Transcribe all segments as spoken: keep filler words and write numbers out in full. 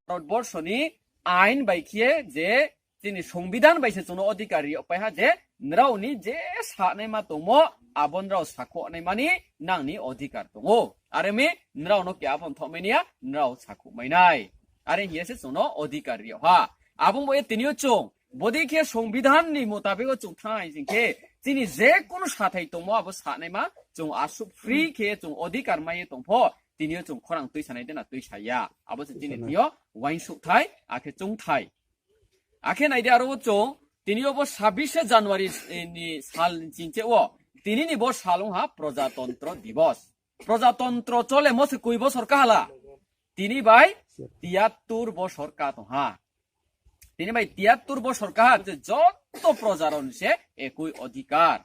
Bharatborsoni ain bai khe je chini songbidhan bai se chwngno odhikar riyok pai ha je nrao ni je sanai ma tongmo abo nrao sakho nai mani nangni odhikar tongo. Are mi nrao no kya phon thok mania nrao sakho mai nai. Are hiya se chwngno odhikar riyok ha. Abo bo e tinio chwng bodi khe songbidhan ni mutabik o chwng thang hai jing khe chini je kunu sathai tongmo abo sanai ma chwng asuk free khe chwng odhikar mai tong pho tinio chwng khorang twi sanai de na twi saya. Abo se chini twi o wain suk thai akhe chwng thai. Akhe naidi aro chwng tini obo sabishe January ni sal ni chingche o tini ni bo sal wngha Projatantro Divas. Projatantro chole mo se koi bosor kahala. Tini bai tiyattur bosor ka tongha. Tini bai tiyattur bosor kaha je joto projaron se ekoi odhikar.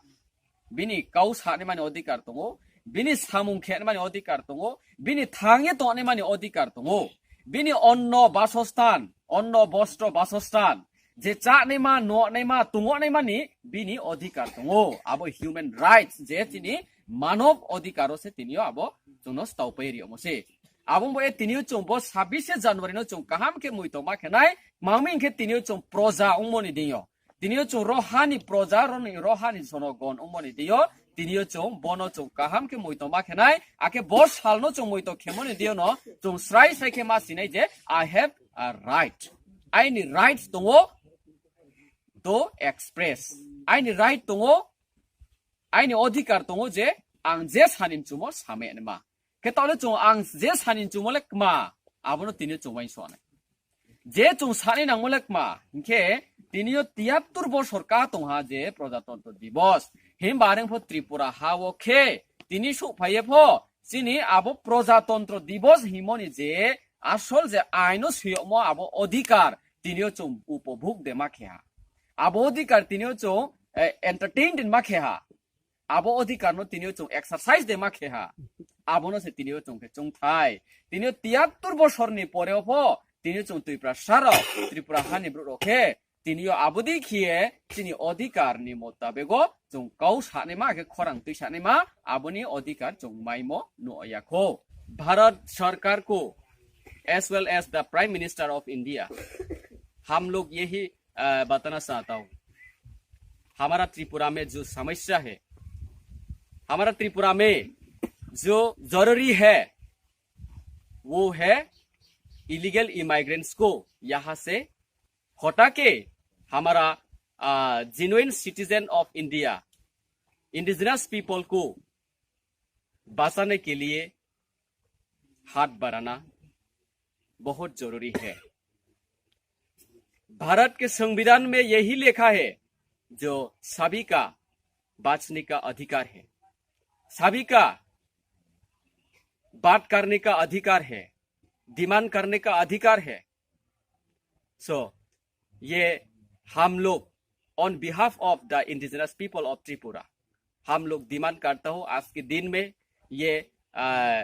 Bini kau sanimani odhikar tongo, bini samung khenimani odhikar tongo, bini thangye tongnimani odhikar tongo, bini onno basostan, onno bostro basostan, je chanima, nonima, tongnaimani bini odhikar tongo. Abo human rights, je chini manob odhikaro se tinio abo chwngno staupai riomo se. Abong bo e tinio chwng bo sabishe January no chwng kaham khe muitoma khenai, mangmi khe tinio chwng proja ongmoni dinyo. Tinio chwng rohani proja, roni rohani jonogon wngmani tio, tinio chwng bono chwng kaham khe muitoma khenai, akhe bo salno chwng muito khemoni tio no chwng srai srai khe ma sinai je, "I have a right." Aini right tongo to express. Aini right tongo, aini odhikar tongo je ang je sani mchumo same nima. Khe taole chwng ang je sani mchumo le kma, abono tinio chwng uainsuanai. Je chwng sani nangmo le kma, hinkhe tinio tiyattur bosor ka tongha je Projatantro Divas. Himba areng pho Tripura ha o khe tini suk phaiye pho chini abo Projatantro Divas himoni je asol je aino suyokmo abo odhikar tinio chwng upobhog de ma kheha. Abo odhikar tinio chwng, eh, entertain de ma kheha. Abo odhikar no tinio chwng exercise de ma kheha. Abono se tinio chwng khe chwng thai. Tinio tiyattur bosorni poreo pho tinio chwng Tiprasa rok, Tripura hani borok rok khe tinio abodi khiye chini odhikar ni motabego chwng kau sanima khe khorang twi sanima aboni odhikar chwng maimo nuya kho. Bharat Sarkar ko as well as the Prime Minister of India, हम लोग यही, अ, बताना चाहता हूँ। हमारा त्रिपुरा में जो समस्या है, हमारा त्रिपुरा में जो जरूरी है, वो है इलीगल इमाइग्रेंट्स को यहाँ से हटा के हमारा, uh, genuine citizen of India, indigenous people को बचाने के लिए हाथ बढ़ाना बहुत जरूरी है। भारत के संविधान में यही लिखा है, जो सभी का बांचने का अधिकार है, सभी का बात करने का अधिकार है, डिमांड करने का अधिकार है। सो ये हम लोग, on behalf of the indigenous people of Tripura, हम लोग डिमांड करता हूँ आज के दिन में ये, आ,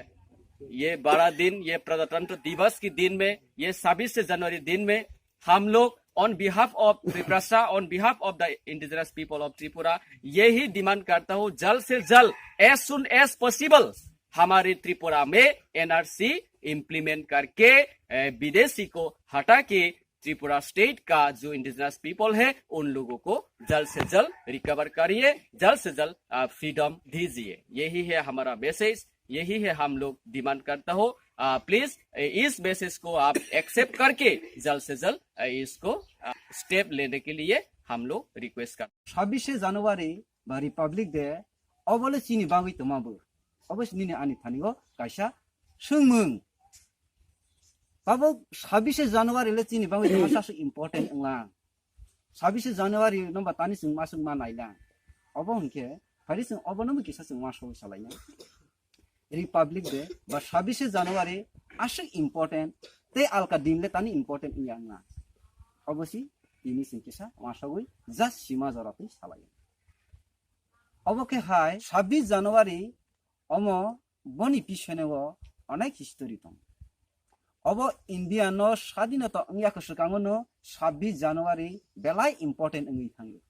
ये बड़ा दिन, ये प्रजातंत्र दिवस के दिन में, ये छब्बीस जनवरी दिन में हम लोग on behalf of Tiprasa, on behalf of the indigenous people of Tripura, यही डिमांड करता हूँ जल्द से जल्द, as soon as possible, हमारे त्रिपुरा में एनआरसी इम्प्लीमेंट करके, ए, विदेशी को हटा के त्रिपुरा स्टेट का जो इंडिजिनस पीपल है, उन लोगों को जल्द से जल्द रिकवर करिए, जल्द से जल्द, आ, फ्रीडम दीजिए। यही है हमारा मैसेज, यही है हम लोग डिमांड करता हो। आ, प्लीज, ए, इस मैसेज को आप एक्सेप्ट करके जल्द से जल्द, ए, इसको, आ, स्टेप लेने के लिए हम लोग रिक्वेस्ट करते हैं। ছাব্বিশে জানুয়ারি বা Republic day, obole chini bagwi tongma bo? Obo se nini ani thani o kaisa swngmung. Tabuk sabishe January le chini bagwi tongma sa se important wnglang. Sabishe January no ba tani chwng ma chwng ma nailang. Obo hwnkhe phari chwng obono bo kisa chwng ma sogwi salaina. Republic Day ba sabishe January aswk important tei alka din le tani important wngya wnglang. Obo si tini chwng kisa ma sogwi just sima jora twi salaio. Obo khe hai sabbish January omo boni pisone o onek history tongo. Obo India no sadinota wngya khe swkango no sabbish January belai important wngwi thango.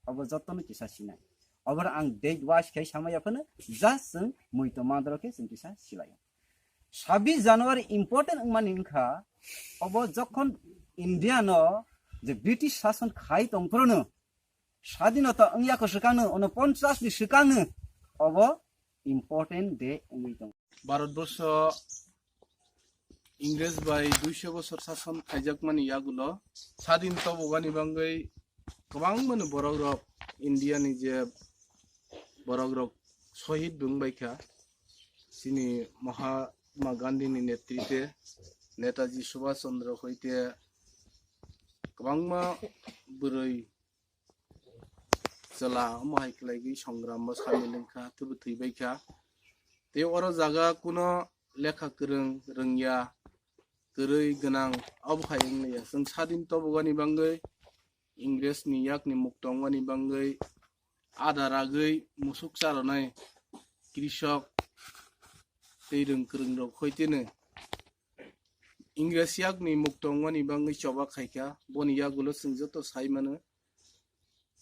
Obo jotono kisa sinai. Obo ang date wise khe samaya phano just chwng muitu mandro khe chwng kisa silaio. Sabbish January important wngmani wngkha, obo jokhon India no je British sason khai tongphuru no, sadinota wngya khe swkangno, ono ponchas ni swkangno obo important day wngwi tong. Bharatborsho Ingres bai duiso bosor sason khaijakmani yagulo sadin tobogani bangwi kwbangmano borokrok India ni je borokrok sohid wngbaikha. Chini Mahatma Gandhi ni netrite, Netaji Subhash Chandra hoite kwbangma bwrwi chwla omo hai khlaigwi songrambo samil wngkha, thwibo thwibaikha. Tei oro jaga kuno lekha kwrwng rwngya, kwrwi gwnang obo hai wngliya. Chwng sadin tobogani bangwi, Ingres ni yakni muk tongmani bangwi, ada ragwi musuk charonai krisok tei rwng kwrwng rok hoiteno Ingres yakni muk tongmani bangwi choba khaikha. Boni yagulo chwng joto sai mano,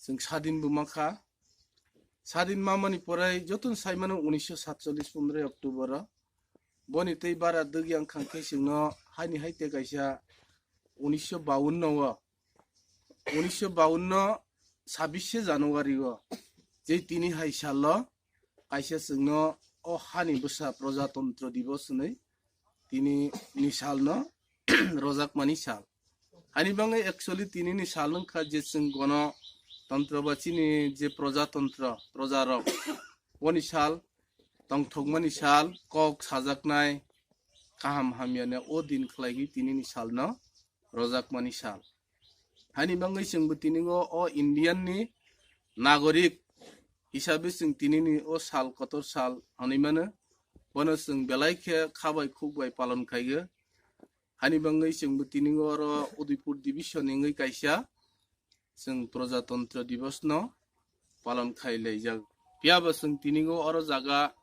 chwng sadin bo mankha. Sadin mamani pore jotono sai mano unisho satchollis pondroi October o. Boni tei bara dwgyang khangkhe chwngno haini hai tei kaisa unisho bawanno o, unisho bawanno sabbish January o, je tini hai salo kaisa chwngno o hani bwsa Projatantro Dibosh hwnwi tini ni salno rojakmani sal. Hani bangwi actually tini ni sal wngkha je chwng gono tantro ba chini je Projatantro, projarok, boni sal, tongthokmani sal, kok sajaknai, kaham hamyani o din khlaigwi tini ni salno rojakmani sal. Hani bangwi chwngbo tini o, o Indian ni nagorik hisabe chwng tini ni o sal kotor sal hwnwi mano. Bono chwng belai khe kha bai khuk bai palon khaigo. Hani bangwi chwngbo tini o oro Udaipur division wngwi kaisa chwng Projatantro Dibosh no palon khai laijak. Phiya ba chwng tini o oro jaga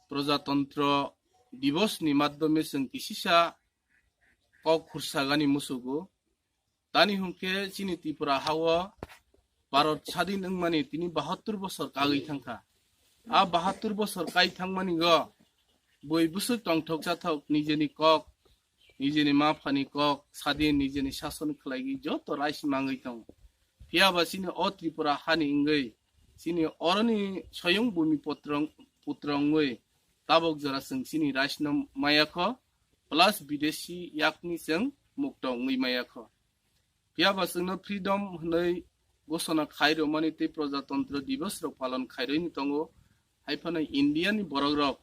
Projatantro Dibosh ni madhyome chwng kisisa kok khursagani musugo. Tani hwnkhe chini Tripura hao Bharat sadin wngmani tini bahattur bosor kagwi thangkha. A bahattur bosor kai thangmani go bui bwswk tongthok chathok nijeni kok, nijeni ma phani kok, sadin nijeni sason khlaigwi joto raisi mangwi tongo. Phiya ba chini o Tripura hani wngwi chini oroni soyung bumi putrong, putrongwi tabok jora chwng chini raisino maya kho, plus bidesi yakni chwng mukto wngwi maya kho. Phiya ba chwngno freedom hwnwi ghosona khai rwmani tei Projatantro Dibosh rok palon khai rwini tongo. Hai phano India ni borok rok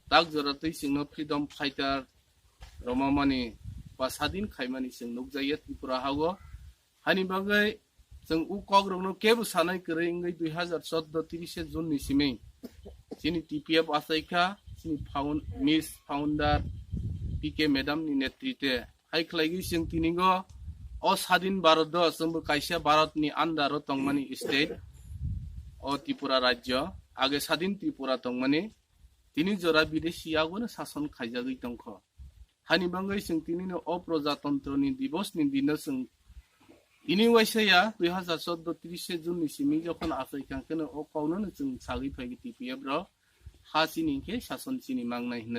tak jora twi chwngno freedom fighter romamani ba sadin khaimani chwng nukjakya Tripura hao. Hani bagwi chwng u kok rokno kebo sanai kwrwi wngwi dui hazar chordo trise June ni simi chini T P F achaikha, chini found-, Miss Founder P K Madam ni netrite. Hai khlaigwi chwng tinigo o sadin Bharat o chwngbo kaisa Bharat ni under o tongmani state, o Tripura rajyo, age sadin Tripura tongmani, tini jora bidesi yagono sason khaijagwi tongkho. Hani bangwi chwng tinino o Projatantro ni Dibosh ni dino chwng tini waisa ya dui hazar chordo trise June ni simi jokhon achai kangkheno o kokno no chwng sagwi phaigwi T P F rok ha chini khe sason chini mangnai hwnwi.